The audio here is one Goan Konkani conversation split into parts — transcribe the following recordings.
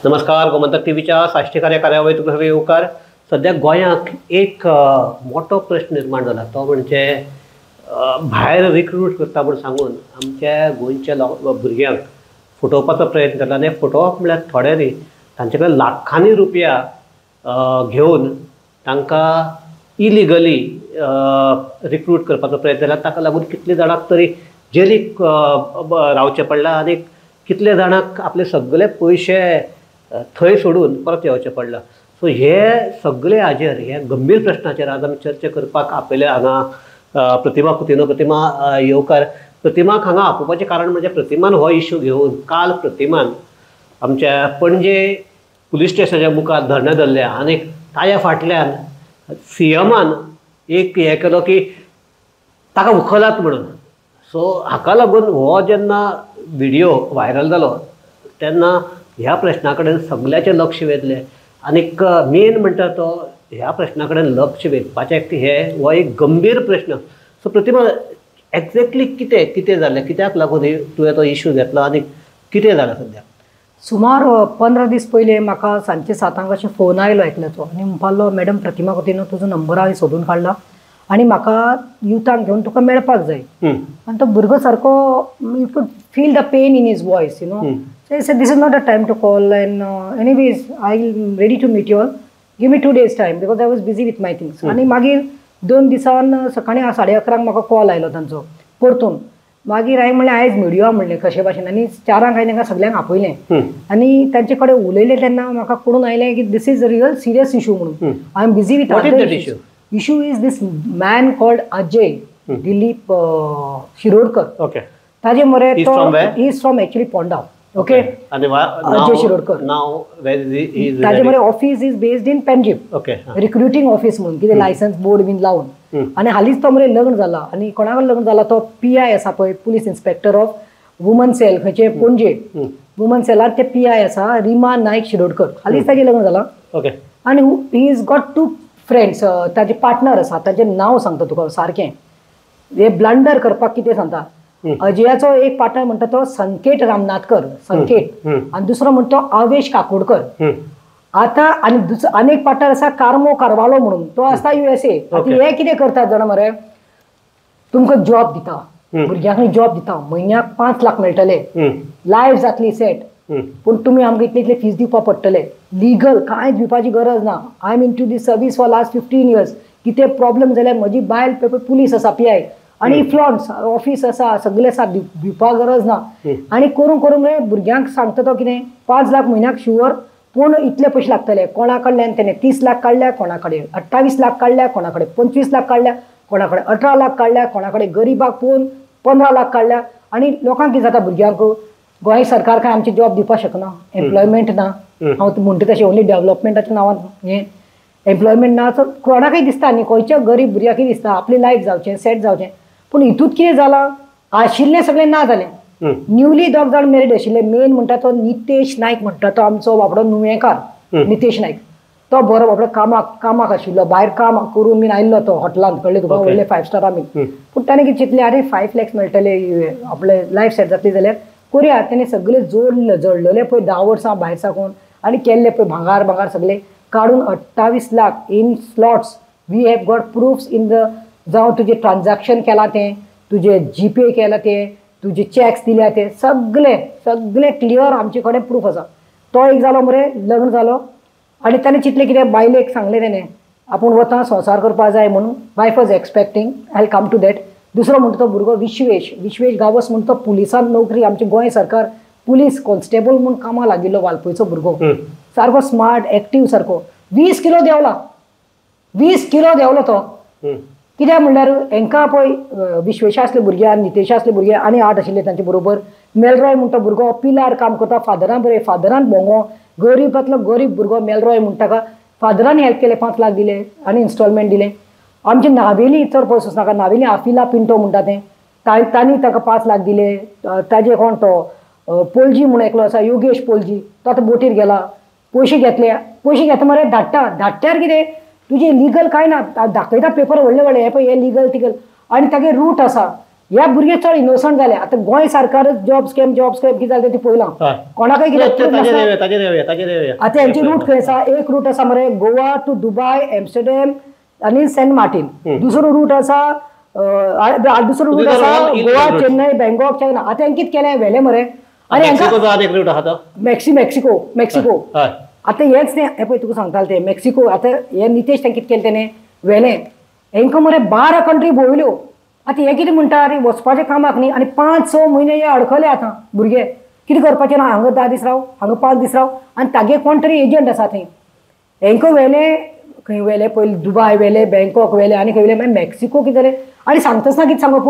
नमस्कार, गोमंतक टीव्हीच्या साश्टीकार ह्या कार्यावळीत तुमकां सगळें येवकार. सद्या गोंयांक एक मोठो प्रश्न निर्माण जाला, तो म्हणजे भायर रिक्रूट करता म्हूण सांगून आमच्या गोंयच्या भुरग्यांक फटोवपाचो प्रयत्न करता. आनी फटोवप म्हळ्यार थोडे न्ही, तांचे कडेन लाखांनी रुपया घेवन तांकां इलिगली रिक्रूट करपाचो प्रयत्न जाला. ताका लागून कितले जाणांक तरी जेलीक रावचें पडलां आनी कितले जाणांक आपले सगळे पयशे थंय सोडून परत येवचें पडलां. सो हे सगळे हाजेर, ह्या गंभीर प्रश्नाचेर आज आमी चर्चा करपाक आपयले हांगा प्रतिमा कुतिन्हो. प्रतिमा येवकार. प्रतिमाक हांगा आपोवपाचें कारण म्हणजे प्रतिमान हो इशू घेवन काल प्रतिमान आमच्या पणजे पुलीस स्टेशनाच्या मुखार धरणें धरलें आनी ताज्या फाटल्यान सीएमान एक हें केलो की ताका उखलात म्हणून. सो हाका लागून हो जेन्ना व्हिडियो व्हायरल जालो तेन्ना ह्या प्रश्ना कडेन सगळ्याचें लक्ष वेधलें. आनीक मेन म्हणटा तो ह्या प्रश्ना कडेन लक्ष वेधपाचें हे हो एक गंभीर प्रश्न. सो प्रतिमा, एक्झॅक्टली कितें कितें जालें, कित्याक लागून तुवें तो इशू घेतलो आनी कितें जालें सद्या? सुमार 15 दीस पयलीं म्हाका सांजचे 7 अशें फोन आयलो एकल्याचो आनी म्हणपालो, मॅडम प्रतिमा कुतिन्हो तुजो नंबर हांवें सोदून काडला आनी म्हाका युथांक घेवन तुका मेळपाक जाय. आनी तो भुरगो सारको, you could feel the pain in his voice, you know. So I said, this is not a time to call, and anyways, I am ready to meet you all. Give me 2 days time because I was busy with my things. आनी मागीर 2 दिसान सकाळीं 11:30 म्हाका कॉल आयलो तांचो परतून. मागीर हांवें म्हणलें आयज मेळया म्हणलें कशे भाशेन. आनी 4 हांवें तांकां सगल्यांक आपयलें आनी तांचे कडेन उलयलें तेन्ना म्हाका कळून आयलें की this is a real serious issue म्हणून. I am busy with other issue. Issue is this man called Ajay Dilip Shirodkar. Okay. ताजे मरे तो is from actually Ponda. Okay. Ajay Shirodkar. ताजे मरे office is based in Panjim. Okay. Recruiting office म्हणून कितें लायसन्स बोर्ड बीन लावन. आनी हालींच तो मरे लग्न जाला आनी कोणा कडेन लग्न जाला तो पी I आसा पळय, police inspector of woman cell खंयचे पणजे वुमन सेलार ते पी I आसा, रिमा नायक शिरोडकर. हालींच ताजें लग्न जाला. ओके. आनी he is got 2 friends, ताजे पार्टनर आसा, ताजें नांव सांगता तुका सारकें. हे ब्लंडर करपाक कितें सांगता, अजयाचो एक पार्टनर म्हणटा तो संकेत रामनाथकर, संकेत, आनी दुसरो म्हणटा तो आवेश काकोडकर. आतां आनी दुसरो आनी एक पार्टनर आसा कार्मो कार्वालो म्हणून, तो आसता USA. आतां हे कितें करतात जाणा मरे, तुमकां जॉब दिता, भुरग्यांक जॉब दिता, म्हयन्याक 5 लाख मेळटले, लायफ जातली सेट, पूण तुमी आमकां इतले इतले फीज दिवपाक पडटले, लिगल कांयच दिवपाची गरज ना. I am into this service for last 15 years. कितें प्रॉब्लम जाल्यार म्हजी बायल पुलीस आसा, पी I, आनी फ्लॉन्स ऑफीस आसा, सगळें आसा, भिवपाक गरज ना. आनी करून करून मरे भुरग्यांक सांगता तो कितें 5 लाख म्हयन्याक शुवर, पूण इतले पयशे लागतले. कोणा कडल्यान तेणें 30 लाख काडल्या, कोणा कडेन 28 लाख काडल्या, कोणा कडेन 25 लाख काडल्या, कोणा कडेन 18 लाख काडल्या, कोणा कडेन गरिबाक पळोवन 15 लाख काडल्या. आनी लोकांक कितें जाता, भुरग्यांक गोंय सरकार काय आमचे जॉब दिवपाक शकना, एम्प्लॉयमेंट ना. हांव म्हणटा तशें ओन्ली डेवलपमेंटाच्या नांवान हें एम्प्लॉयमेंट ना. सो कोणाकय दिसता न्ही, खंयच्या गरीब भुरग्याकय दिसता आपली लायफ जावचें, सेट जावचें. पूण हितूंत कितें जालां, आशिल्लें सगळें ना जालें. न्यूली 2 जाण मेरीड आशिल्ले, मेन म्हणटा तो नितेश नायक म्हणटा तो आमचो बाबडो नुवेंकार नितेश नायक, तो बरो बाबडो कामाक आशिल्लो, भायर काम करून बीन आयिल्लो तो हॉटेलांत, कळ्ळें तुका, व्हडले 5 स्टारा बीन. पूण ताणें कितें चिंतलें, आरे 5 लॅक्स मेळटले, आपले लायफ सेट जातली जाल्यार करुया. तेणें सगळें जोडलेले पळय 10 वर्सां भायर साकून आनी केल्ले पळय भांगार भांगार सगळे काडून 28 lakh in slots. We have got proofs in the, जावं तुजें ट्रान्जॅक्शन केलां तें, तुजें जीपे केलां तें, तुजे चॅक्स दिल्या ते सगळे सगळे क्लियर आमचे कडेन प्रूफ आसा. तो एक जालो मरे, लग्न जालो आनी ताणें चिंतलें कितें, बायलेक सांगलें तेणें आपूण वता संवसार करपाक जाय म्हणून. Wife was expecting, I will come to that. दुसरो म्हणटा तो भुरगो विश्वेश, विश्वेश गावस म्हणटा तो पुलिसान नोकरी, आमचे गोंय सरकार पुलीस कॉन्स्टेबल म्हूण कामाक लागिल्लो वालपयचो भुरगो, सारको स्मार्ट एक्टीव सारको. 20 किलो देंवला, 20 किलो देंवलो तो. कित्याक म्हणल्यार हेंकां पळय विश्वेशा आसले भुरगे, नितेशा आसले भुरगे आनी 8 आशिल्ले तांचे बरोबर. मेलरॉय म्हणटा भुरगो पिलार काम करता, फादरान बरें, फादरान भोंगो, गरीबांतलो गरीब भुरगो मेलरॉय म्हणटा ताका फादरान हेल्प केले, 5 लाख दिले आनी इन्स्टॉलमेंट दिले. आमचे नावेली चड पयस वचनाका, नावेली आफिला पिंटो म्हणटा तें, तांणी ताका 5 लाख दिले. ताजे कोण तो पोलजी म्हूण एकलो आसा, योगेश पोलजी, तो आतां बोटीर गेला, पयशे घेतले. पयशे घेता मरे धाडटा, धाडट्यार कितें तुजें लिगल कांय ना, दाखयता पेपर व्हडले व्हडले, हे पळय हे लिगल तिगल, आनी तागे रूट आसा. ह्या भुरगे चड इनोसंट जाले. आतां गोंय सरकारच जॉब स्कॅम कितें जालें तें पळयलां, कोणाकय कितें. आतां हेंचे रूट खंय आसा? एक रूट आसा मरे गोवा टू दुबाय, एम्स्टरडॅम आनी सेंट मार्टीन. दुसरो रूट आसा गोवा, चेन्नई, बँकॉक, चायना. आतां हें कितें केलें व्हेलें मरे. आनी मेक्सिको मेक्सिको आतां हेंच न्ही, हें पळय तुका सांगतालें तें मेक्सिको. आतां हे नितेश तांकां कितें केलें तेणें व्हेलें हेंकां मरे 12 कंट्री भोंवल्यो. आतां हे कितें म्हणटा, अरे वचपाचें कामाक न्ही, आनी 5-6 म्हयने हे अडखले. आतां भुरगे कितें करपाचें ना, हांगा 10 दीस राव, हांगा 5 दीस राव, आनी तागे कोण तरी एजंट आसा थंय. हेंकां व्हेलें खंय व्हेलें, पयलीं दुबाय व्हेलें, बँकॉक व्हेलें, आनी खंय व्हेलें मागीर मेक्सिको कितें जालें. आनी सांगतासना कितें सांगप,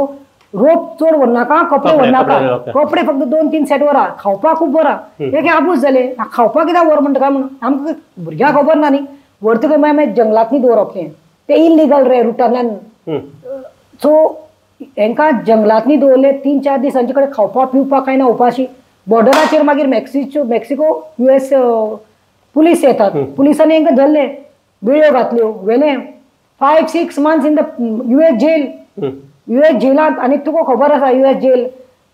रोप चड व्हरनाका, कपडे व्हरनाका, कपडे फक्त 2-3 सेट व्हरा, खावपाक खूब व्हरा. हे आबूज जाले, खावपाक कित्याक व्हर म्हणटा काय म्हणून आमकां भुरग्यांक खबर ना न्ही. व्हरतकच मागीर मागीर जंगलांतनी दवरप तें, तें इलिगल रे रुटांतल्यान. सो हेंकां जंगलांतनी दवरले 3-4 दीस, तांचे कडेन खावपाक पिवपाक कांय ना, उपाशी. बॉर्डराचेर मागीर मेक्सिको US police येतात, पुलिसांनी हेंकां धरले, बेळ्यो घातल्यो, व्हेले 5-6 months in the US jail. US जेलांत, आनी तुका खबर आसा US jail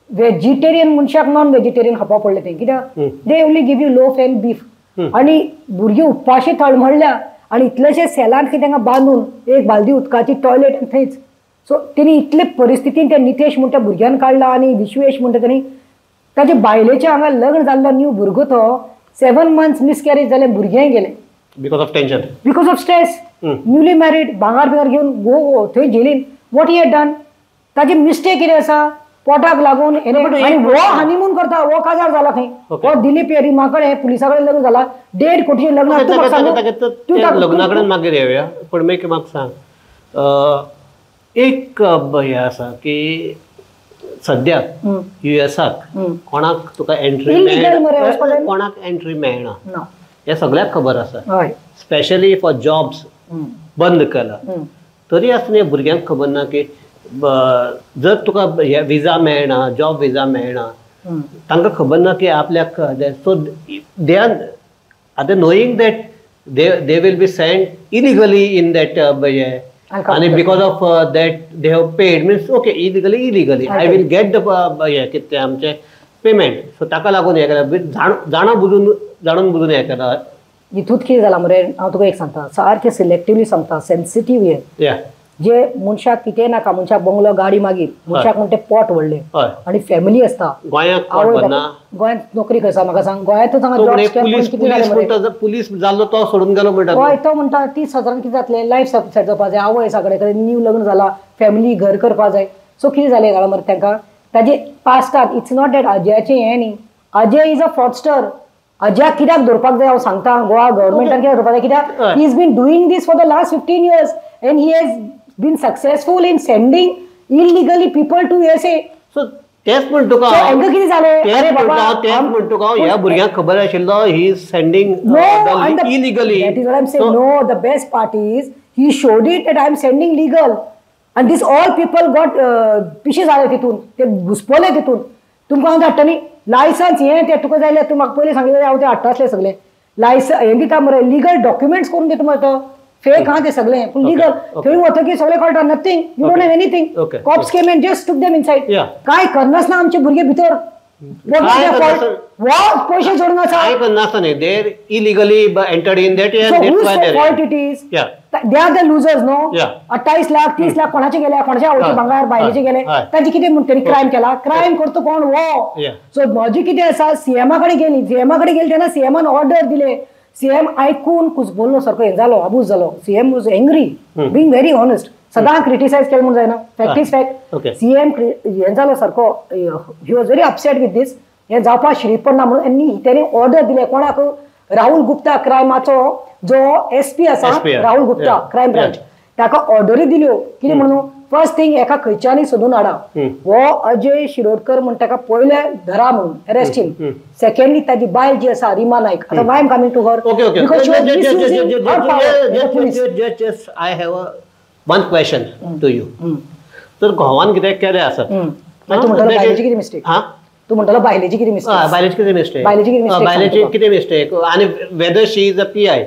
vegetarian मनशाक नॉन वेजिटेरियन खावपाक पडलें तें, कित्याक they only give you loaf and beef. आनी भुरगीं उपाशी तळमळ्ळ्या, आनी इतलेशे सेलांत की तांकां बांदून एक बालदी उदकाची टॉयलेट थंयच. सो तेणी इतले परिस्थितीन ते नितेश म्हणटा भुरग्यान काडला, आनी विश्वेश म्हणटा तेणी ताजे बायलेचें हांगा लग्न जाल्लो न्यू भुरगो तो 7 months miscarriage जालें, भुरगेंय गेलें because of tension, because of stress. Newly married, भांगार बिंगार घेवन गो थंय Jelin. What he had done, ताजी मिस्टेक कितें आसा, पोटाक लागून आनी हो हनीमून करता, हो काजार जाला खंय, हो दिलीप रिमा कडेन पुलिसा कडेन लग्न जाला, 1.5 कोटीचें लग्न. लग्ना कडेन मागीर येवया, पूण मागीर म्हाका सांग एक हें आसा की सद्याक युएसाक कोणाक तुका एंट्री मेळना, कोणाक एंट्री मेळना हें सगळ्याक खबर आसा. स्पेशली फॉर जॉब्स बंद केला तरी आसतना भुरग्यांक खबर ना की जर तुका विजा मेळना, जॉब विजा मेळना, तांकां खबर ना की आपल्याक. So they are आतां knowing that they will be sent illegally in that आनी because of that they have paid, means okay illegally I will get the हें कितें तें आमचें पेमेंट. सो ताका लागून हें केलां, जाणून बुजून हें केलां. हितूंत कितें जालां मरे, हांव तुका एक सांगता, सारकें सिलेक्टिवली सांगता, सेन्सिटीव हें जे मनशाक कितें नाका, मनशाक बंगलो गाडी मागीर मनशाक म्हणटे पोट व्हडलें आनी फॅमिली आसता. गोंयांत नोकरी खंय आसा म्हाका सांग, गोंयांतूच हांगा पुलीस जाल्लो तो सोडून गेलो म्हणटा, हय तो म्हणटा 30,000 कितें जातलें, लायफ सेट जावपा जाय, आवय सगळे कडेन न्यू लग्न जाला, फॅमिली घर करपा जाय. सो कितें जालें जाणां मरे तांकां ताजे पास्टात. It's not that अजयाचें हें न्ही, अजय is a fraudster. अजयाक कित्याक धरपाक जाय हांव सांगता, गोवा गव्हर्मेंटान कित्याक धरपाक जाय, कित्याक he is been doing this for the last 15 years and he has been successful in sending illegally people to USA. So तेच म्हणतो का हांकां कितें जालें, अरे बाबा तेच म्हणतो का ह्या भुरग्यांक खबर आशिल्लो he is sending illegally. That is what I am saying. No, the best part is he showed it that I am sending legal and this all people got पिशे जाले तितून, ते घुसपले तितून. तुमकां हांव धाडटा न्ही लायसन्स हें तें तुका जाय जाल्यार तूं म्हाका पयलीं सांगिल्लें हांव तें हाडटा आसलें सगळें. लायसन्स हें दिता मरे, लिगल डॉक्युमेंट्स करून दिता मरे तो, फेक हा ते सगळे, पूण लिगल थंय वतकीर सगळें कळटा. Nothing, you don't have anything. Cops came and just took them inside. काय करनासना ना आमचे भुरगे भितर, पयशे जोडून आसा. They illegally entered in that, fault it is, they are the losers no. 28 lakh 30 lakh कोणाचे गेले, कोणाच्या आवडचे भांगार बायलेचे गेले, तांचे कितें म्हण तेणी क्रायम केला, क्रायम करता कोण हो. सो म्हजी कितें आसा, सीएमा कडेन गेली, सीएमा कडेन गेली तेन्ना सीएमान ऑर्डर दिले, सीएम आयकून कुसबोल्लो सारको हें जालो, आबूज जालो. CM was angry, being very honest. सदां क्रिटिसायज केलें म्हूण जायना, फॅक्ट is fact. CM हें जालो सारको, he was very upset with this. हें जावपाक श्री पडना म्हणून तेणी ऑर्डर दिले कोणाक, राहुल गुप्ता क्रायमाचो जो एसपी आसा, राहुल गुप्ता क्रायम ब्रांच, ताका ऑर्डरी दिल्यो कितें म्हणून, फर्स्ट थिंग एका खंयच्यानी सोदून हाडा हो अजय शिरोडकर म्हण ताका पयले धरा म्हणून, अरेस्ट हिम. सेकंडली ताजी बायल जी आसा रिमा नायक, आतां why am coming to her because she was misusing her power. I have a one question to you. तर घोवान कितें केलें आसत, तूं म्हणटालो बायलेची कितें मिस्टेक, तूं म्हणटालो बायलेची कितें मिस्टेक, बायलेची कितें मिस्टेक, बायलेची कितें मिस्टेक, आनी whether she is a PI,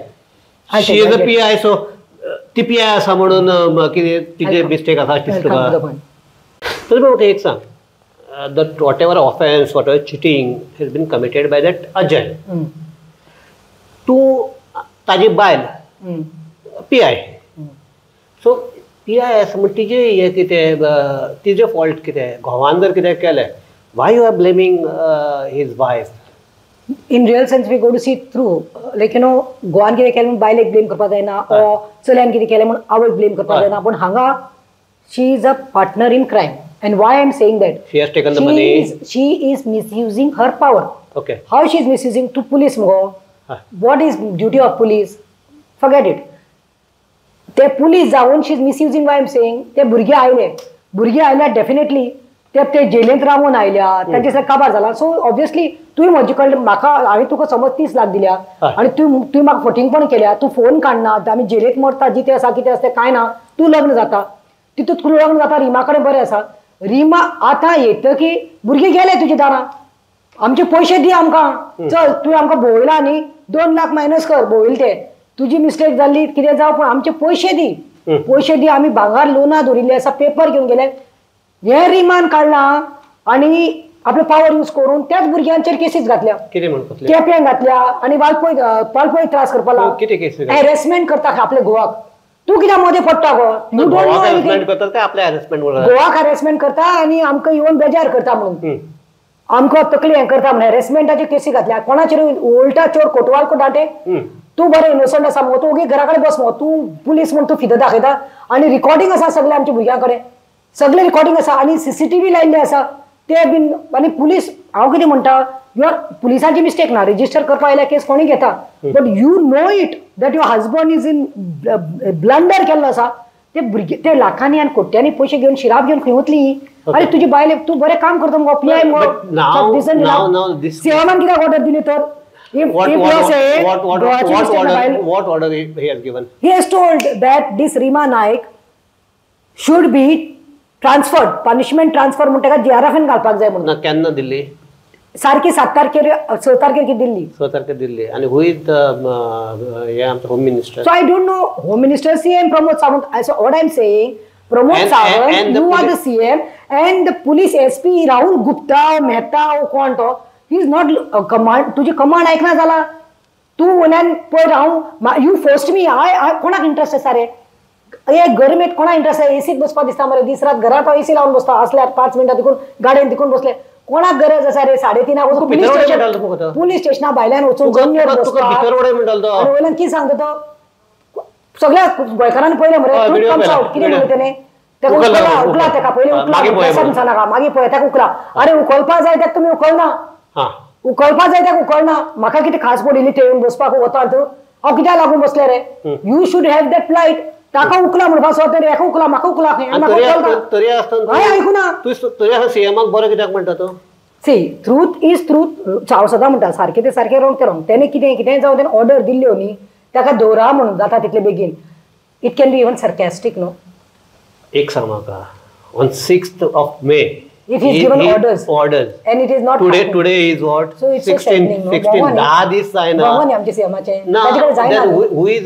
she is a PI, so ती पी I आसा म्हणून कितें तिजे मिस्टेक आसा दिसता तुका? तरी म्हाका एक सांग, that whatever offence, whatever cheating has been committed by that Ajay, तूं ताजी बायल पी I, so PI आसा म्हण तिजें हें कितें, तिजें फॉल्ट कितें? घोवान जर कितें केलें, why you are blaming his wife? In real sense we go to see through, like you know, गोवान कितें केलें म्हूण बायलेक ब्लेम करपाक जायना, ओ चल्यान कितें केलें म्हूण आवयक ब्लेम करपाक जायना, पूण हांगा she is a partner in crime. And why I am saying that? She has taken the money. She is misusing her power. Okay. How she is misusing? To police मुगो. What is duty of police? Forget it. ते पुलीस जावन she is misusing. Why I am saying? ते भुरगे आयले, भुरगे आयल्या डेफिनेटली ते जेलींत रावून आयल्या, तांचे सगळें काबार जाला. सो ऑब्वियसली तुवें म्हजे कडल्यान म्हाका, हांवें तुका समज 30 लाख दिल्या आनी तुवें म्हाका फटींगपण केल्या, तूं फोन काडना, आमी जेलींत मरता, जितें आसा कितें आसा तें कांय ना, तूं लग्न जाता, तितूंत तूं लग्न जाता रिमा कडेन बरें आसा. रिमा आतां येतकी भुरगीं गेले तुजे दारां, आमचे पयशे दी आमकां, चल तुवें आमकां भोंवयला न्ही, 2 लाख मायनस कर, भोंवयले ते, तुजी मिस्टेक जाल्ली कितें जावं, पूण आमचे पयशे दी, पयशे दी, आमी भांगर लोनां दवरिल्ली आसा, पेपर घेवन गेले. हे रिमान काडलां आनी आपले पावर यूज करून त्याच भुरग्यांचेर केसीस घातल्या, केप्यां घातल्या आनी वाळपय वाळपय त्रास करपाक लागला, हॅरेसमेंट करता आपल्या घोवाक. तूं कित्याक मदें पडटा गो? गोवाक हॅरेसमेंट करता आनी आमकां येवन बेजार करता म्हणून, आमकां तकली हें करता म्हणून हॅरेसमेंटाच्यो केसी घातल्या. कोणाचेर उलटा चोर कोटवाल को डांटे, तूं बरें इनोसंट आसा मगो, तूं ओगी घरा कडेन बस मगो, तूं पुलीस म्हूण तूं फिदो दाखयता. आनी रिकॉर्डिंग आसा सगळें आमच्या भुरग्यां कडेन, सगळें रिकॉर्डिंग आसा आनी सीसीटीव्ही लायिल्ले आसा ते बीन. आनी पुलीस, हांव कितें म्हणटा, your पुलिसांची मिस्टेक ना, रजिस्टर करपा आयल्या केस कोणी घेता, but you know it that your husband is in blunder केल्लो आसा. ते भुरगे ते लाखांनी आनी कोट्यांनी पयशे घेवन शिराप घेवन खंय वतली? आनी तुजी बायले तूं बरें काम करता मगो, पीआय मगो, सीएमान कित्याक ऑर्डर दिली तर? What order he has given? He has told that this Rima Naik should be transferred, punishment transfer म्हणून ताका जीआरएफएन घालपाक जाय म्हणून. केन्ना दिल्ली? सारकी 7 तारखेर, 6 तारखेर की दिल्ली. 6 तारखेर दिल्ली. आनी who is the home minister? So I don't know home minister, CM Pramod Sawant. So what I am saying, Pramod Sawant, you are the CM and the police SP Rahul Gupta Mehta कोण तो, he is not command. तुजी कमांड आयकना जाला, तूं वयल्यान पळय हांव, you forced me. I कोणाक इंट्रस्ट आसा रे हे गरमेंत? कोणाक इंट्रस्ट आसा? एसीत बसपाक दिसता मरे दीस रात, घरांत हांव एसी लावन बसता, आसल्यार 5 मिनटां तिकून गाडयेन तिकून बसले. कोणाक गरज आसा रे 3:30 वचून पुलीस स्टेशना भायल्यान वचून जमनीर बसपाक? आनी वयल्यान कितें सांगता तो? सगळ्या गोंयकारांनी पळयलें मरे, ट्रूथ कम्स आवट. कितें म्हणलें तेणें? ताका उखला, उखला ताका पयलीं, उखला नाका मागीर पळय ताका उखला. अरे उखलपा जाय ताका तुमी उखलना, उखलपा जाय ताका उखलना. म्हाका कितें खास पडिल्ली थंय येवन बसपाक वता तूं? हांव कित्याक लागून बसलें रे? You should have that plight. ताका उखला म्हणपा सोद तरी हेका उखला, म्हाका उखला, हांवें आयकुना. सीएमाक बरें कित्याक म्हणटा तो? See, truth is truth. हांव सदां म्हणटा सारकें तें सारकें, रोंग तें रोंग. तेणें कितें कितेंय जावं तेणें ऑर्डर दिल्ल्यो न्ही, ताका दवरा म्हणून जाता तितले बेगीन. It can be even sarcastic न्हू. एक सांग म्हाका, on 6th of May If he's given orders, and it is not today, today is what? So it's 16, so 16, 10 दीस जायना. भोंगो न्ही आमचे सीएमाचे, ताजे कडेन जायना. Who is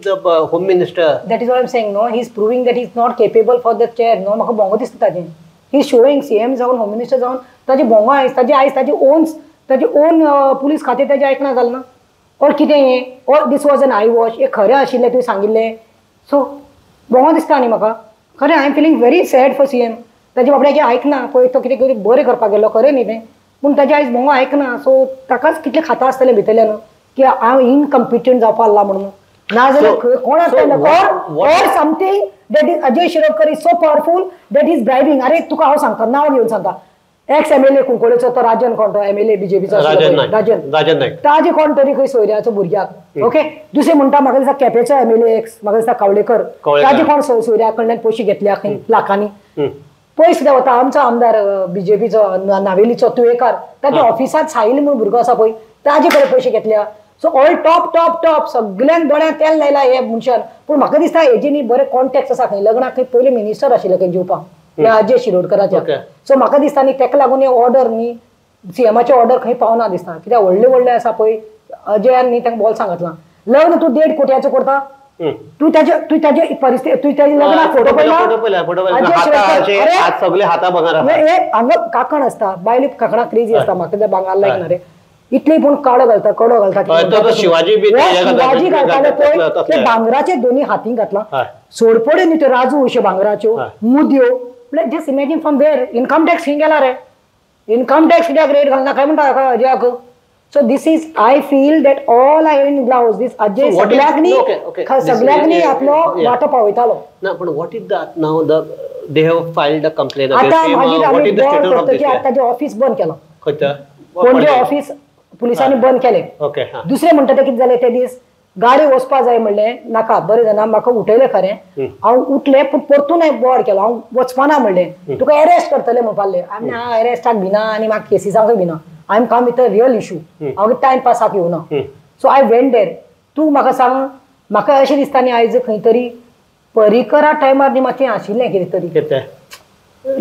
the home minister? That is what I am saying. No, he is proving that he is not capable for the chair. No, म्हाका भोंगो दिसता ताजें. ही is showing CM जावन होम मिनिस्टर जावन ताजे भोंगो आयज, ताजे आयज ताजे ओन, ताजे ओन पुलीस खातें ताजें आयकना जालें ना. और कितें हें? और this was an eye wash. हें खरें आशिल्लें तुवें सांगिल्लें. सो भोंगो दिसता न्ही म्हाका खरें. I am feeling very sad for CM. ताजे बाबड्याचें आयकना, पळय तो कितें कितें बरें करपाक गेल्लो खरें न्ही तें, पूण ताजें आयज भोंगो आयकना. सो ताकाच कितलें खाता आसतलें भितरल्यान की हांव इनकम्पिटंट जावपा लागला म्हणून. नाजाल्यार कोण आसतलें? Or something that is Ajay Shirodkar is so powerful that is bribing. अरे तुका हांव सांगता, नांव घेवन सांगता, एक्स एमएलए कुंकळेचो तो राजन कोण तो एमएलए बीजेपीचो राजन नायक, ताजे कोण तरी खंय सोयऱ्याचो भुरग्याक. ओके, दुसरें म्हणटा म्हाका दिसता केपेचो एमएलए एक्स, म्हाका दिसता कावळेकर, ताजे कोण सोयऱ्या कडल्यान पयशे घेतल्या खंय लाखांनी. पयस कित्याक वता? आमचो आमदार बीजेपीचो नावेलीचो तुयेकार, ताच्या ऑफिसांत साहिल म्हणून भुरगो आसा पळय, ताजे कडेन पयशे घेतल्या. So all top top top सगळ्यांक दोळ्यांत तेल लायला हे मनशान. पूण म्हाका दिसता हेजे न्ही बरे कॉन्टेक्ट आसा खंय लग्नाक खंय पयले मिनिस्टर आशिल्ले खंय जेवपाक ह्या अजय शिरोडकराच्या. सो म्हाका दिसता न्ही ताका लागून हे ऑर्डर न्ही सीएमाचे ऑर्डर खंय पावना दिसता. कित्याक व्हडले व्हडले आसा पळय अजयान न्ही तांकां बोल सांगतला, लग्न तूं 1.5 कोट्याचो करता, तू ताजे तू ताजे परिस्थिती तू ताजे लग्नाक फोटो पळयला, सगळे हाता भांगर हे हांगा काकण आसता, बायले काकणां क्रेजी आसता, म्हाका ते भांगर लायक ना रे, इतले पूण काडो घालता, कडो घालता, शिवाजी शिवाजी घालताले पळय ते भांगराचे दोन्ही हातीन घातला, सोडपड्यो न्ही त्यो राजू अश्यो भांगराच्यो मुदयो. म्हळ्यार just imagine from where income tax खंय गेला रे, इन्कम टॅक्स कित्याक रेट घालना काय म्हणटा हाका अजयाक. So this is, I feel that all I in gloves this Ajay सगळ्यांनी सगळ्यांनी आपलो वांटो पावयतालो ना. पण what is the now the they have filed a complain against him, what is the status of this? आतां जे ऑफिस बंद केलां, पणजे ऑफिस पुलिसांनी बंद केलें. दुसरें म्हणटा तें कितें जालें, ते दीस गाडी वचपा जाय म्हणलें नाका, बरें जाणा म्हाका उठयलें खरें, हांव उठलें पूण परतून हांवें बोवाळ केलो, हांव वचपाना म्हणलें, तुका अरेस्ट करतले म्हणपाक लागले. आनी हांव अरेस्टाक भिना आनी म्हाका केसीसांकूय भिना, I am come with a real issue, हांव टायम पासाक येवना. So I went there. तूं म्हाका सांग, म्हाका अशें दिसता न्ही आयज खंय तरी परिकरा टायमार न्ही मातशें आशिल्लें कितें तरी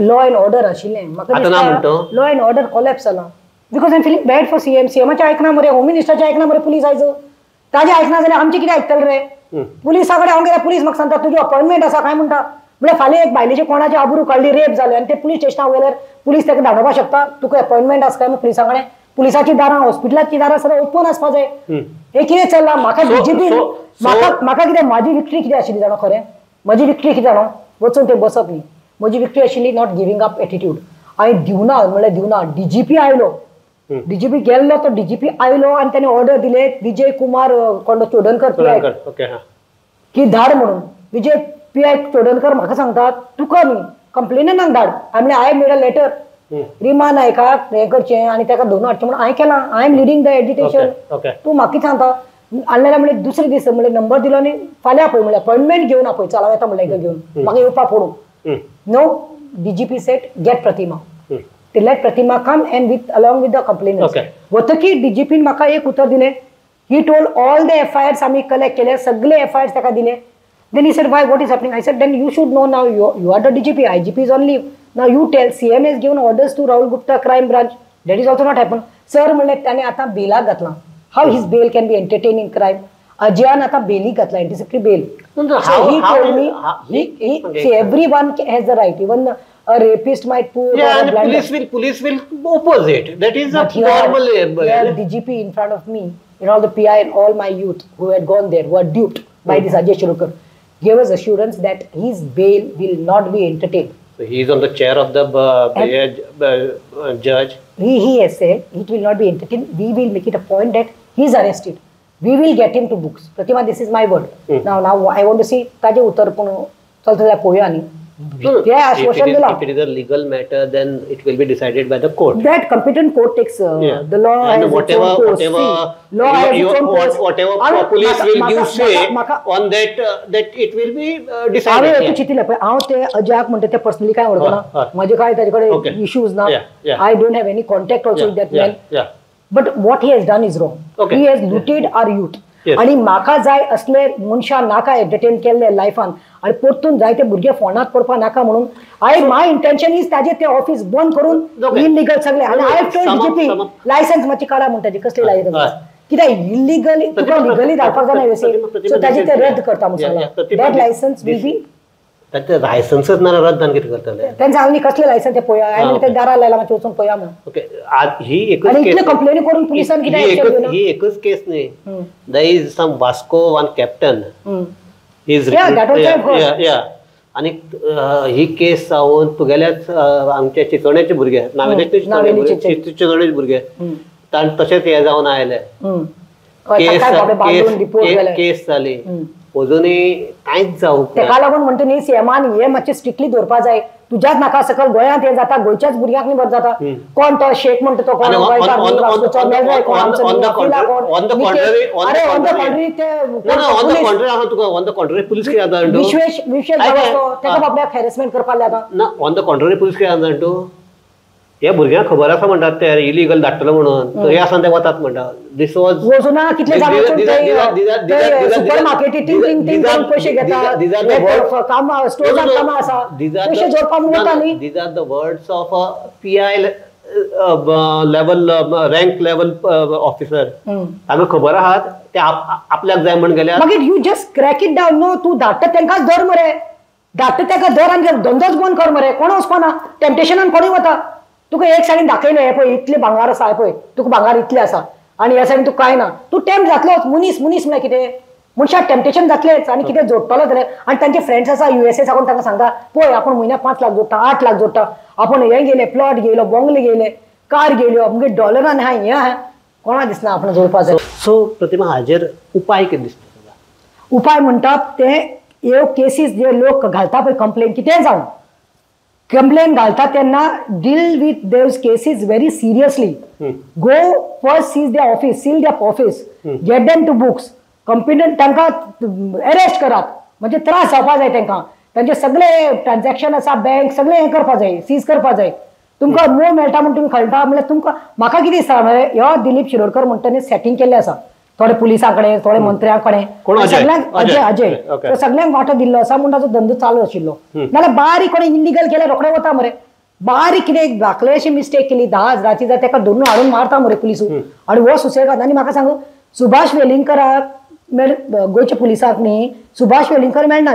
लॉ एंड ऑर्डर आशिल्लें, म्हाका दिसता लॉ एंड ऑर्डर कोलॅप्स जाला. Because I am feeling bad for CM. सीएमाचें आयकना मरे, होम मिनिस्टराचें आयकना मरे पुलीस आयज, ताजें आयकना जाल्यार आमचें कितें आयकतले रे? पुलिसा कडेन हांव गेल्यार पुलीस म्हाका सांगता तुजी अपॉयंटमेंट आसा काय म्हणटा, म्हळ्यार फाल्यां एक बायलेचे कोणाचे आबरू काडली, रेप जालें आनी ते पुलीस स्टेशनाक गेल्यार पुलीस ताका धाडोवपाक शकता, तुका अपॉयंटमेंट आसा काय म्हूण पुलिसां कडेन? पुलिसाची दारां, हॉस्पिटलाची दारां सगळें ओपन आसपा जाय. हें कितें चल्लां? म्हाका डीजीपी, म्हाका कितें म्हाजी विक्ट्री कितें आशिल्ली जाणा, खरें म्हजी विक्ट्री कितें जाणा, वचून थंय बसप न्ही, म्हजी विक्ट्री आशिल्ली not giving up attitude. हांवें दिवना म्हणल्यार दिवना. डीजीपी आयलो, डीजीपी गेल्लो तो डीजीपी आयलो आनी ताणें ऑर्डर दिले विजय कुमार कोण चोडणकर पीआय की धाड म्हणून. विजय पीआय चोडणकर म्हाका सांगता तुका न्ही कंप्लेननाक धाड. हांवें म्हणलें I made a letter Rima नायकाक हें करचें आनी ताका धरून हाडचें म्हणून हांवें केलां, I am leading the agitation. तूं म्हाका कितें सांगता? आनी म्हणलें दुसरे दीस म्हणलें नंबर दिलो आनी फाल्यां आपय म्हणलें, अपॉयंटमेंट घेवन आपय, चल हांव येता म्हणलें हेका घेवन, म्हाका येवपा पडूं. No, DGP said get Pratima, let Pratima come and with along with the complainant. वतकीर डीजीपीन म्हाका एक उतर दिलें, he told all the FIRs आमी कलेक्ट केले, सगळे एफआयआर्स ताका दिले. Then he said, why, what is happening? I said, then you should know now, you are the DGP, IGP is on leave. Now you tell, CM has given orders to Rahul Gupta crime branch. That is also not happened. Sir, म्हणले त्याने आता बेलाक घातला. How his bail can be entertained in crime? अजयान आता बेलीक घातला, anticipatory bail. So he told me, see, everyone has the right, even a rapist might put. Yeah, and police will oppose it. That is a normal. Here, DGP in front of me, and all the PI and all my youth who had gone there, who were duped by this Ajay Shirodkar, gave us assurance that his bail will not be entertained. So he is on the chair of the judge. He has said it will not be entertained. We will make it a point that he is arrested. We will get him to books. Pratima, this is my word. Now I want to see ताजे उत्तर पण चलता जाल्यार पळोवया न्ही. If it is a legal matter, then it will be decided by the court. That competent court takes the law and has whatever, its own course. Whatever, see, law has its own course. Whatever police will give say on that, that it will be decided. हांवें चिंतलें पळय, हांव ते अजयाक म्हणटा ते पर्सनली काय वळखना, म्हजे काय ताजे कडेन इश्यूज ना, I don't have any contact also with that man. But what he has done is wrong. He has looted our youth. आनी म्हाका जाय असले मनशां नाका एंटरटेन केल्ले लायफान आनी परतून जायते भुरगे फोनात पडपा नाका म्हणून I my intention is ताजे ते ऑफिस बंद करून इलिगल सगळे. आनी I have told DGP licence मातशी काडा म्हण ताजे, कसले लायसन्स कित्याक इलिगल तुका लिगली धाडपाक जायना वेसी, सो ताजे ते रद्द करता म्हूण सांगलां. That licence will be ताचे लायसन्सच ना रद्द आनी कितें करतले तेंचे. हांव न्ही कसले लायसन्स ते पळोवया, हांवें ते दारा लायला मातशें वचून पळोवया म्हणून. ओके, आज ही एकच इतले कंप्लेनी करून पुलिसान कितें एक्शन घेवना? ही एकच केस न्ही. There is some Vasco one captain is आनी ही केस जावन तुगेल्याच आमच्या चिचोण्याचे भुरगे, नावेलेचे चिचोण्याचे भुरगे तशेंच हे जावन आयले, केस जाली, अजूनय कांयच जावंक ना. तेका लागून म्हणटा न्ही सीएमान हे मातशें स्ट्रिक्टली दवरपा जाय. तुज्याच नाका सकल गोंयांत हें जाता, गोंयच्याच भुरग्यांक न्ही बरें जाता. कोण तो शेख म्हणटा तो कोण विश्वेश विश्वेश तेका बाबड्याक हॅरेसमेंट करपाक लागता ना. ऑन the contrary police कितें जाता तूं हे भुरग्यांक खबर आसा म्हणटात ते इलिगल धाडटलो म्हणून, तरी आसतना ते वतात म्हणटा. This was वचूना कितले जाण सुपर मार्केटी टिंग टिंग टिंग करून पयशे घेतात, कामां स्टोर्सान कामां आसा, पयशे जोडपाक वता न्ही. These are the words of a PI level rank level officer. ताका खबर आहात ते आपल्याक जाय म्हण गेल्यार मागीर you just crack it down न्हू. तूं धाडटा तांकांच धर मरे, धाडटा ताका धर आनी धंदोच बंद कर मरे. कोण वचपाना टेम्पटेशनान, कोणूय वता. तुका एक सायडीन दाखयलें हें पळय इतलें भांगार आसा, हें पळय तुका भांगार इतलें आसा आनी ह्या सायडीन तुका कांय ना, तूं टेम्प जातलोच. मनीस मनीस म्हळ्यार कितें, मनशाक टेम्पटेशन जातलेंच आनी कितें जोडटलो जाल्यार. आनी तांचे फ्रेंड्स आसा USA साकून, तांकां सांगता पळय आपूण म्हयन्याक 5 लाख जोडटा, 8 लाख जोडटा, आपूण हें घेयलें, प्लॉट घेयलो, बंगले घेयले, कार घेयल्यो, अमगे डॉलरान आहा, हें आहा, कोणा दिसना आपण जोडपा जाय. सो प्रतिमा, हाजेर उपाय कितें दिसता तुका? उपाय म्हणटात ते ह्यो केसीस जे लोक घालता पळय कंप्लेन, कितेंय जावं कंप्लेन घालता तेन्ना deal with those cases very seriously. Go first seize their office, seal their office, get them to books, competent तांकां अरेस्ट करात, म्हणजे त्रास जावपा जाय तांकां. तांचे सगळे ट्रान्झॅक्शन आसा, बँक सगळें हें करपा जाय, सीज करपा जाय. तुमकां मोह मेळटा म्हूण तुमी खळटा म्हणल्यार तुमकां म्हाका कितें दिसता म्हळ्यार ह्यो दिलीप शिरोडकर म्हणटा तेणी सेटींग केल्लें आसा थोडे पुलिसां कडेन, थोडे मंत्र्यां कडेन, सगळ्यांक अजय अजय सगळ्यांक वांटो दिल्लो आसा म्हूण ताचो धंदो चालू आशिल्लो. नाल्यार बारीक कोणें इलिगल केल्यार रोखडे वता मरे. बारीक कितें धाकलेशी मिस्टेक केली 10 हजाराची जाल्यार ताका धरून हाडून मारता मरे पुलिसू. आनी हो सुसेगाद. आनी म्हाका सांगू, सुभाष वेलिंगकराक गोंयच्या पुलिसांक न्ही सुभाष वेलिंगकर मेळना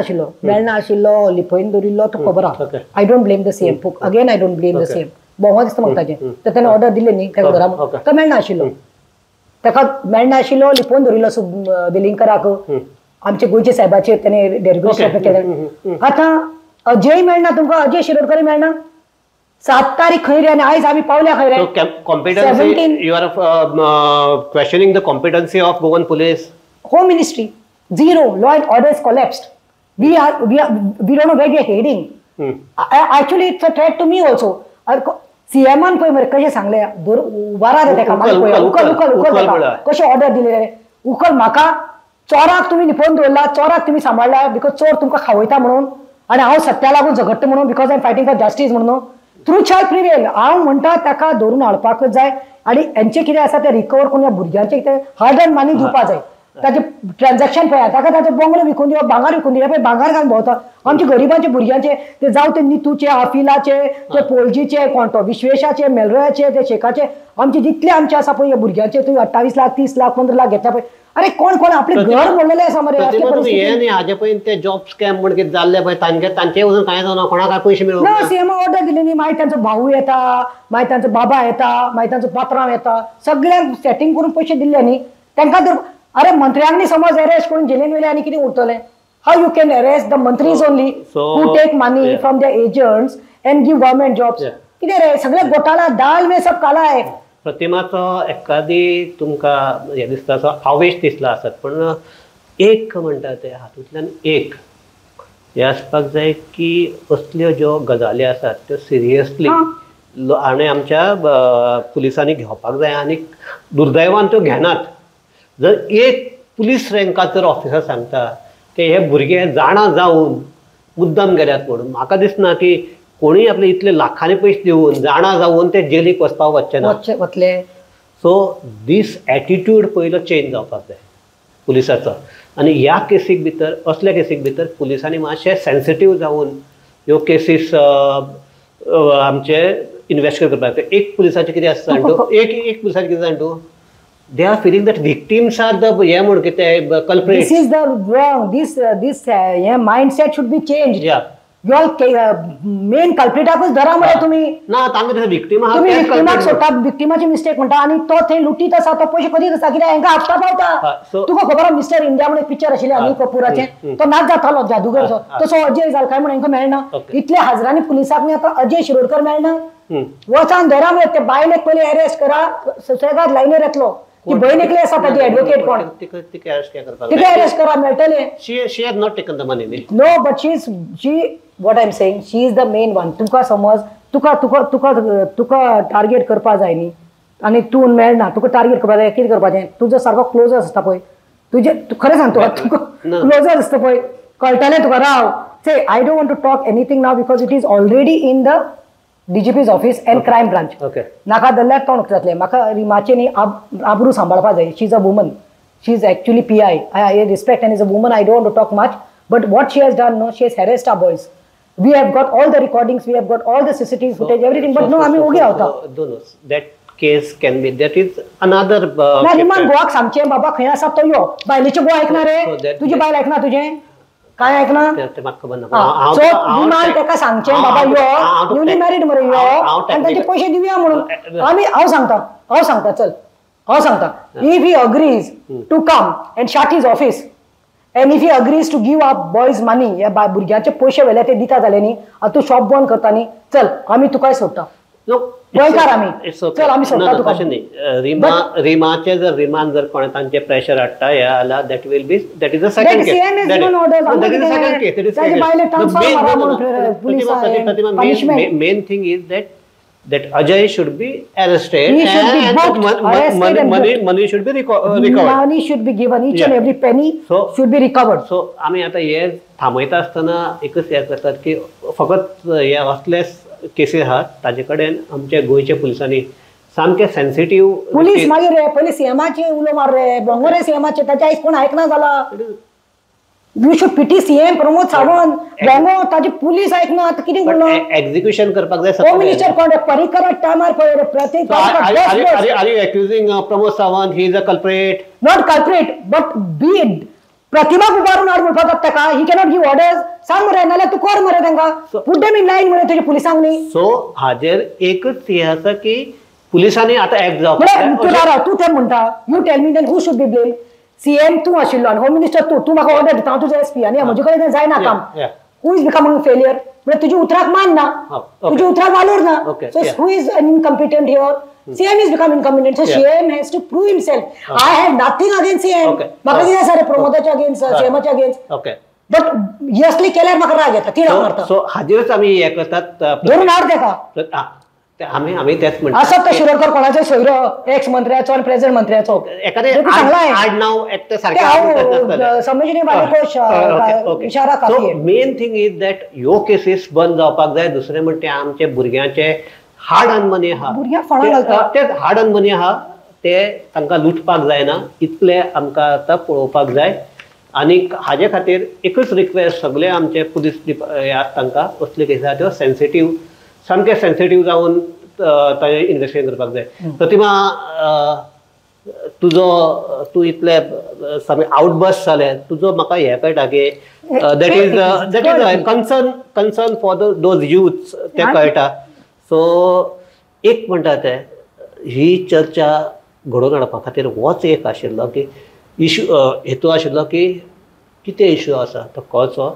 आशिल्लो, लिपयन दवरिल्लो, तो खबर आहा. I don't blame the CM, again I don't blame the CM, भोंवो दिसता म्हाका ताजें. तर ताणें ऑर्डर दिल्ली न्ही ताका घरा, तो मेळना आशिल्लो, ताका मेळना आशिल्लो, लिपोवन दवरिल्लो वेलिंगकराक. आमच्या गोंयच्या साहेबाचेर ताणें डेरिगेशन केलें. आतां अजय मेळना तुमकां, अजय शिरोडकर मेळना. 7 तारीख खंय रे आनी आयज आमी पावल्या खंय रे. Competency, you are questioning the competency of Goan police. Home Ministry, zero, law and order is collapsed. We don't know where we are heading. Actually, it's a threat to me also. CM an पळय मरे कशें सांगलें, उबारा तेका, उकल उकल उकल कशें ऑर्डर दिले रे, उकल म्हाका. चोराक तुमी लिपोवन दवरला, चोराक तुमी सांबाळ्ळा because चोर तुमकां खावयता म्हणून, आनी हांव सत्या लागून झगडटा म्हणून, because I am fighting for justice म्हणून. ट्रूथ शाल प्रिवेल. हांव म्हणटा ताका धरून हाडपाकच जाय आनी हेंचें कितें आसा तें रिकवर करून ह्या भुरग्यांचें कितें हार्ड अर्न मनी दिवपा जाय. ताचे ट्रान्झॅक्शन पळया, ताका ताचो बंगलो विकून दिवप, भांगार विकून दिवप, पळय भांगार घालून भोंवता. आमच्या गरिबांचे भुरग्यांचे ते जावं ते नितूचे, आफिलाचे, ते पोलजीचे, कोण तो विश्वेशाचे, मेलरोयाचे, ते शेखाचे, आमचे जितले आमचे आसा पळय भुरग्यांचे, तुवें 28 लाख, 30 लाख, 15 लाख घेतल्या पळय. अरे कोण कोण आपले घर मोडलेले आसा मरे. हे हाजे पळय ते जॉब स्कॅम म्हण कितें जाल्ले पळय तांचे, तांचे वचून कांय जावना, कोणाक काय पयशे मेळूंक ना. सीएम ऑर्डर दिली न्ही, मागीर तांचो भाऊ येता, मागीर तांचो बाबा येता, मागीर तांचो पात्रांव येता, सगळ्यांक सेटींग करून पयशे दिल्ले न्ही तांकां. तर अरे मंत्र्यांनी समज अरेस्ट करून जेलीन वयले आनी कितें उरतलें? How you can arrest the mantris only who take money from the agents and give government jobs? कितें रे सगळे घोटाळा, दाल में सब काला आहे. प्रतिमाचो एकादी तुमकां हें दिसता असो आवेश दिसला आसत, पण एक म्हणटा ते हातूंतल्यान एक हें आसपाक जाय की असल्यो ज्यो गजाली आसात त्यो सिरियसली आनी आमच्या पुलिसांनी घेवपाक जाय आनी दुर्दैवान त्यो घेनात. जर एक पुलीस रँकाचो जर ऑफिसर सांगता की हे भुरगे जाणा जावन मुद्दम गेल्यात म्हणून, म्हाका दिसना की कोणूय आपले इतले लाखांनी पयशे दिवन जाणा जावन ते जेलीक वचपाक वचचे ना, वतले. सो दीस एटिट्यूड पयलो चेंज जावपाक जाय पुलिसाचो. आनी ह्या केसीक भितर, असल्या केसीक भितर पुलिसांनी मातशें सेन्सिटीव जावन ह्यो केसीस आमचे इन्वेस्टिगेट करपाक जाय. एक पुलिसाचें कितें आसता जाणा, एक पुलिसाचें कितें जाणा तूं, they are feeling that victims are the हे म्हण कितें culprits. This is the wrong, this this mindset should be change. You all main कल्प्रिटाकूच धरा मरे तुमी. ना तांकां विक्टीम आहा, तुमी विक्टिमाक सोडटा, विक्टिमाची मिस्टेक म्हणटा आनी तो थंय लुटीत आसा, तो पयशे करीत आसा, कित्याक हांकां हप्ता पावता. तुका खबर आहा मिस्टर इंडिया म्हणून एक पिक्चर आशिल्लें अनिल कपूराचें, तो नाच जातालो जादूगर, तसो अजय जाल काय म्हण हांकां मेळना. इतले हजरांनी पुलिसाक न्ही आतां अजय शिरोडकर मेळना. वचान धरा मरे ते बायलेक पयलीं अरेस्ट करा, सुसेगाद लायनीर येतलो. ती बहीण एकली आसा ताजी एडवोकेट कोण, तिका अरेस्ट करा मेळटलें. She has not taken the money. No, but she is, she what I am saying, she is the main one. तुका समज तुका तुका तुका तुका टार्गेट करपा जाय न्ही आनी तूं मेळना, तुका टार्गेट करपा जाय, कितें करपाचें? तुजो सारको क्लोजर आसता पळय, तुजें खरें सांग तुका, तुका क्लोजर आसता पळय, कळटलें तुका. राव, say I don't want to talk anything now because it is already in the DGP's office and crime branch. नाका जाल्यार तोंड जातलें. म्हाका रिमाचें न्ही आबरू सांबाळपा जाय. She is a woman, she is actually PI, I respect and is a woman, I don't want to talk much, but what she has done, no, she has harassed our boys. We have got all the recordings, we have got all the CCTV footage, everything, but no, आमी ओगी रावता. No, that case can be, that is another. ना रिमान गोवाक सांगचें बाबा खंय आसा तो यो, बायलेचे गोवा आयकना रे, तुजी बायल आयकना तुजें काय आयकना, म्हाका खबर ना. सो रिमान ताका सांगचें बाबा यो, न्यूली मॅरीड मरे यो आनी तांचे पयशे दिवया म्हणून. आमी हांव सांगता, हांव सांगता, चल हांव सांगता, if he agrees to come and shut his office and if he agrees to give up boys money, ह्या भुरग्यांचे पयशे व्हेले ते दिता जाले न्ही, आतां तूं शॉप बंद करता न्ही, चल आमी तुकाय सोडटा गोंयकार आमी, चल आमी सोडटा तुका. न्ही, रिमाचे जर रिमान जर कोणे तांचे प्रेशर हाडटा हे जाल्यार that will be, that is a second case. Main thing is that that Ajay should be arrested. He should be booked, arrested and money, money should be recovered. Money should be given, each and every penny should be recovered. So आमी आतां हे थांबयता आसतना एकच हें करतात की फकत हे असले केसी आहात ताजे कडेन आमच्या गोंयच्या पुलिसांनी सामके सेन्सिटीव पुलीस मागीर रे पयलीं सीएमाचे उलो मार रे, बोंगो रे सीएमाचे, ताच्या आयज कोण आयकना जाला. You should pity CM Pramod Sawant, बोंगो ताजी पुलीस आयकना आतां कितें उरलो. एक्झिक्युशन करपाक जाय. होम मिनिस्टर कोण रे, पर्रीकर टायमार पळय रे, प्रत्येक Are you accusing Pramod Sawant? He is a culprit. Not culprit, but be प्रतिमाक उबारून हाड म्हणपाक जाता ताका. ही कॅनॉट गिव ऑर्डर्स. सांग मरे, नाल्यार तूं कर मरे तांकां, पुट देम इन लायन मरे तुजे पुलिसांक न्ही. सो हाजेर एकच हें आसा की पुलिसांनी आतां एक्ट जावपाक. तूं राव, तूं तें म्हणटा, you tell me then who should be blame. CM तूं आशिल्लो आनी होम मिनिस्टर तूं, तूं म्हाका ऑर्डर दिता, हांव तुजो एसपी आनी म्हजे कडेन जायना काम. Who is becoming failure? म्हळ्यार तुज्या उतराक मान ना, तुज्या उतराक वालोर ना. So who is an incompetent here? CM is become incompetent. So CM has to prove himself. I have nothing against CM. म्हाका कितें आसा रे प्रमोदाच्या अगेन्स्ट, सीएमाच्या अगेन्स्ट, बट असली केल्यार म्हाका राग येता, तिडक मारता. सो हाजेरूच आमी हें करतात, धरून हाड ताका. आमी आमी तेच म्हणटा. आसत तो शिरोडकर कोणाचो सोयरो, एक्स मंत्र्याचो आनी प्रेझेंट मंत्र्याचो, एखादें आडनांव एकटें सारकें समजणे वाले इशारा काफी. मेन थिंग is that ह्यो केसीस बंद जावपाक जाय. दुसरें म्हणटा आमचे भुरग्यांचे हार्ड अर्न मनी आहा, भुरग्यांक फळां घालता, तेच हार्ड अर्न मनी आहा, ते तांकां लुटपाक जायना, इतले आमकां आतां पळोवपाक जाय. आनी हाजे खातीर एकूच रिक्वेस्ट सगळे आमचे पुलीस हे आसा तांकां असल्यो केसी आहा त्यो सेन्सिटीव, सामके सेन्सिटीव जावन ताजें इन्वेस्टिगेशन करपाक जाय. प्रतिमा, तुजो तूं इतले सामकें आवटबर्स्ट जालें, तुजो म्हाका हें कळटा की that is concern, concern for the those youths तें कळटा. सो एक म्हणटा तें ही चर्चा घडोवन हाडपा खातीर होच एक आशिल्लो की इशू, हेतू आशिल्लो की कितें इशू आसा तो कळचो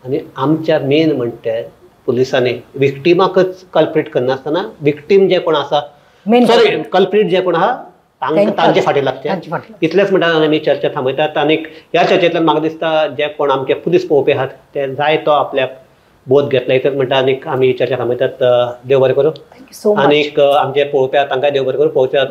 आनी आमच्या मेन म्हणटा पुलिसांनी विक्टिमाकच कल्प्रीट करनासतना विक्टीम जे कोण आसा, सॉरी कल्प्रीट जे कोण आहा तांकां तांचे फाटी लागचे, इतलेंच म्हणटा आमी चर्चा थांबयतात. आनी ह्या चर्चेंतल्यान म्हाका दिसता जे कोण आमचे पुलीस पळोवपी आहात ते जाय तो आपल्याक बोध घेतला, इतलेंच म्हणटा. आनी आमी चर्चा थांबयतात. देव बरें करूं. आनीक आमचे पळोवपी आहात तांकां देव बरें करूं. पळोवच्या.